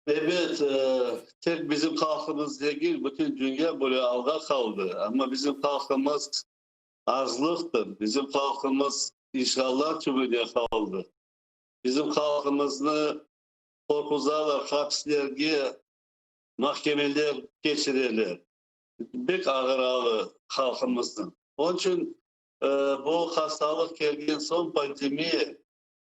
Ebet, tek bizim halqımız degil, bütün dünya böyle alğa qaldı. Amma bizim halqımız azlıqtır. Bizim halqımız işğallar tübünde qaldı. Bizim halqımıznı qorquzalar, hapislerge, mahkemeler keçireler. Pek ağır alı halqımıznıñ. Onıñ içün bu hastalıq kelgen soñ, pandemiya,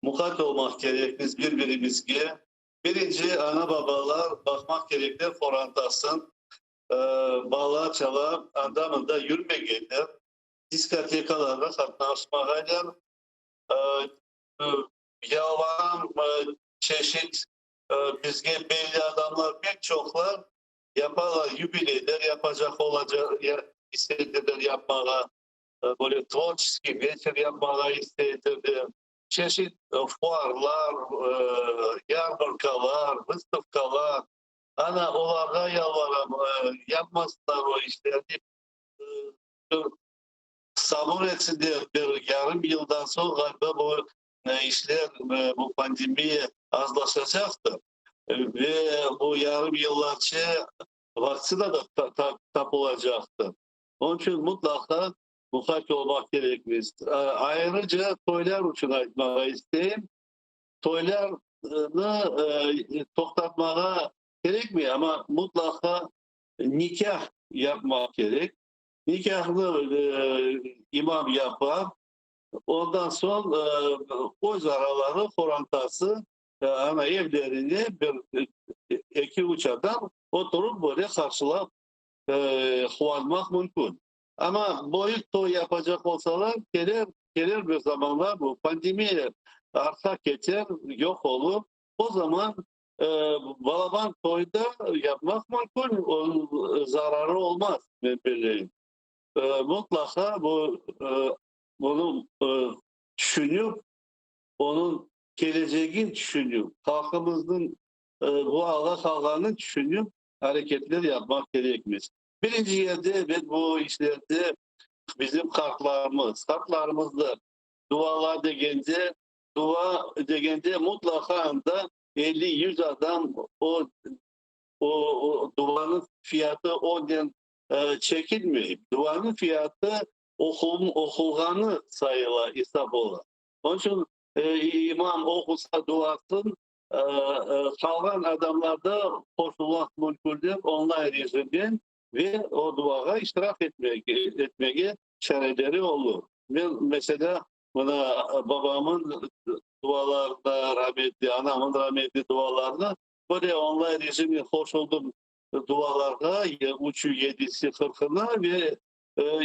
muqayt olmaq kerekmiz bir-birimizge. Birinci ana-babalar baqmaq kerekler qorantasın, bala-çala anda-mında yürmegenler, diskotekalarğa qatnaşmağaylar. Yalvaram, çeşit bizge belli adamlar pek çoqlar, yapalar yubileyler yapacaq olacaq, istediler yapmağa, böyle tvorçeskiy veçer yapmağa istediler. Çeşit fuarlar, yarmarkalar, vıstavkalar, ana, olarğa yalvaram, yapmasınlar o işlerni, sabır etsinler, bir yarım yıldan soñ, ğaliba, bu işler, bu pandemiya azlaşacaqtır. Ve bu yarım yıllarce vaktsina da tapılacaqtır. Onıñ içün mıtlaqa muqayt olmaq kerekmiz. Ayrıca toylar içün aytmağa isteyim. Toylarnı toqtatmağa kerekmey, amma mıtlaqa nikâh yapmaq kerek. Nikâhnı imam yapar, ondan soñ öz araları, qorantası, ana evlerine bir eki-üç adam oturıp böyle qarşılap quvanmaq mümkün. Amma böyük toy yapacaq olsalar, keler, keler bir zamanlar bu pandemiya artqa keter, yoq olur, o zaman balaban toy da yapmaq mümkün, onıñ zararı olmaz, men belleyim. Mutlaqa bu, bunı tüşünip, onıñ kelecegin tüşünip, halqımıznıñ bu alğa qalğanını tüşünip areketler yapmaq kerekmiz. Birinci yerde, ebet, bu işlerde bizim qartlarımız. Qartlarımız da dualar degende, dua degende mutlaqa anda 50-100 adam o, o, duanıñ fiyatı onen çekilmey. Duanıñ fiyatı oqulğanı sayıla, esap ola. Onıñ içün imam oqusa duasın, qalğan adamlar da qoşulmaq mümkünler onlayn rejimden ve o duağa iştirak etmege çareleri olur. Men, meselâ, mına babamın dualarına, rametli anamın rametli dualarına böyle onlayn rejimnen qoşuldım dualarğa, üçü, yedisi, qırqına ve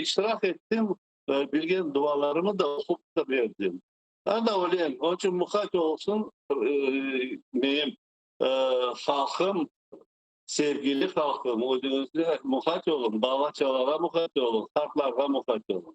iştirak ettim, bilgen dualarımı da oqup da berdim. Ana öyle, onıñ içün muqayt olsun menim halqım, sevgili halqım, özüñizge muqayt oluñ, bala-çalağa muqayt oluñ, qartlarğa muqayt oluñ.